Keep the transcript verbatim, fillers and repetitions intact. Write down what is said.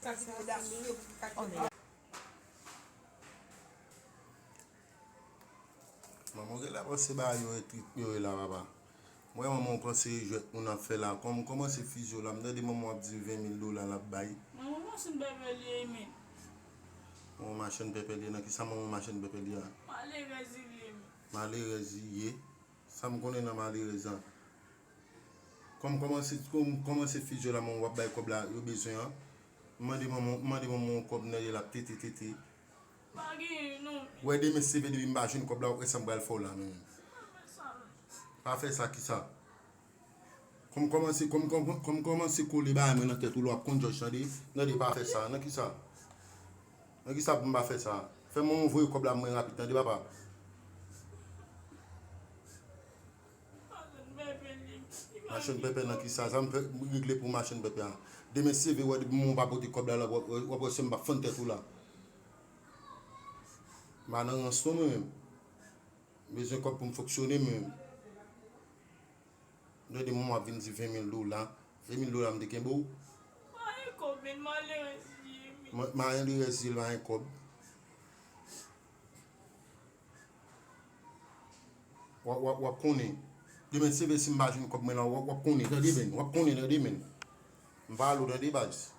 Manman gen la panse ba yo e trik yo e la papa. Mwen manman w panse e jwèt moun ap fè la. Kòm kòmanse fizyo la, m tande manman w ap di ven mil dola l ap bay. Manman machann pèpè li ye men. Manman machann pèpè li ye nan kisa manman machann pèpè li ye a? Malerèz li ye men. Malerèz li ye. Sa m konnen nan malerèz an. Kòm kòmanse kòm kòmanse fizyo la manman w ap bay kòb la yo bezwen an. M mande manman m mande manman w kòb nan ye l ap tete tete. Pa genyen non. Wè demen seve depi m pa jwenn kòb la w ap wè sa m pral fè w la menm. Pa fè sa non. Pa fè sa kisa? Kòm kòmanse kòm kòm kòm kòmanse kole bagay mwen nan tèt ou la w ap konn jòj tande. Tande pa fè sa nan kisa? Nan kisa pou m pa fè sa? Fè manman w voye kòb la mwen rapid tande papa. Machann pèpè nan kisa? Sa m fè regle pou machann pèpè a. Demen seve wè depi manman w pa pote kòb la la w ap wè se m p ap fann tèt ou la. M pa nan rans non mwen menm. M bezwen kòb pou m fonksyone mwen menm. M tande manman w ap vin di ven mil dola. Ven mil dola m te kenbe w. Malerèz li ye men. Malerèz li ye l pa gen kòb. W ap w ap w ap konnen. Demen seve si m pa jwenn kòb mwen la w ap w ap konnen tande men w ap konnen tande men. M pa ale w tande baz.